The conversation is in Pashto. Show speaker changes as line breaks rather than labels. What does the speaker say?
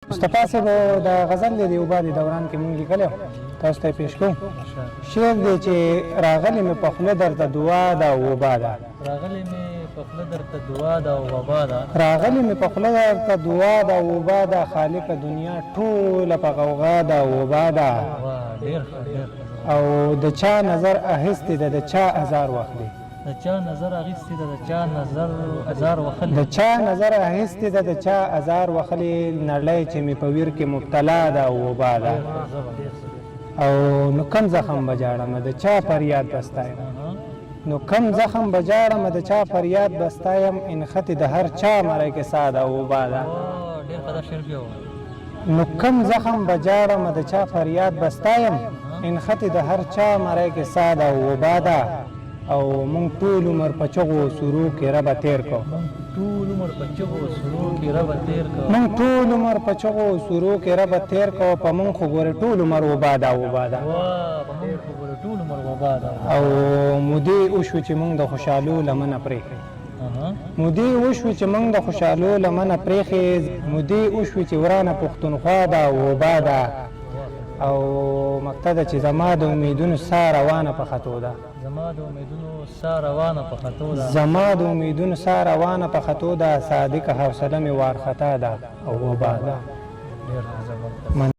مصطفی صاحب، دا غزل دی د وبا د دوران کې مونږ لیکلی، تاسو ته یې پېش کوم. شعر دی چې راغلې مې په خوله درته دعا ده او وبا ده.
راغلې مې په خوله درته دعا ده او وبا ده.
راغلې مې په خوله درته دعا ده او وبا ده، خالقه دنیا ټوله په غوغا ده او وبا ده.
ډېر ښه، ډېر ښه.
او د چا نظر اخیستې ده، د چا ازار واخلي.
د چا نظر اخیستې ده، د چا نظر ازار وخلې.
د چا نظر اخیستې ده، د چا ازار وخلې، نړۍ چې مې په ویر کې مبتلا ده او وبا ده. او نو کم زخم به جاړم، د چا فریاد به ستایم. نو کم زخم به جاړم، د چا فریاد به ستایم، انختې د هر چا مرۍ کې ساه ده او وبا ده.
ډېر ښه، دا شعر بیا ووایه.
نو کم زخم به جاړم، د چا فریاد به ستایم، انختې د هر چا مرۍ کې ساه ده او وبا ده. او مونږ ټول عمر په چغو سورو کې ربه تیر کو.
مونږ ټول عمر په چغو سورو کې ربه تیر کو.
مونږ ټول عمر په چغو سورو کې ربه تیر کو، په مونږ خو ګورې ټول عمر وبا ده وبا ده.
په مونږ خو ګورې ټول عمر وبا ده.
او مودې وشو چې مونږ د خوشحالو لمنه پرېښې. مودې وشو چې مونږ د خوشحالو لمنه پرېښې، مودې وشو چې ورانه پښتونخوا ده وبا ده. او مکته ده چې زما د امیدونو ساه روانه په ختو ده.
زما د امیدونو ساه روانه په ختو ده.
زما د امیدونو ساه روانه په ختو ده، صادقه حوصله مې وارخطا ده او وبا ده.
ډېر زبردست.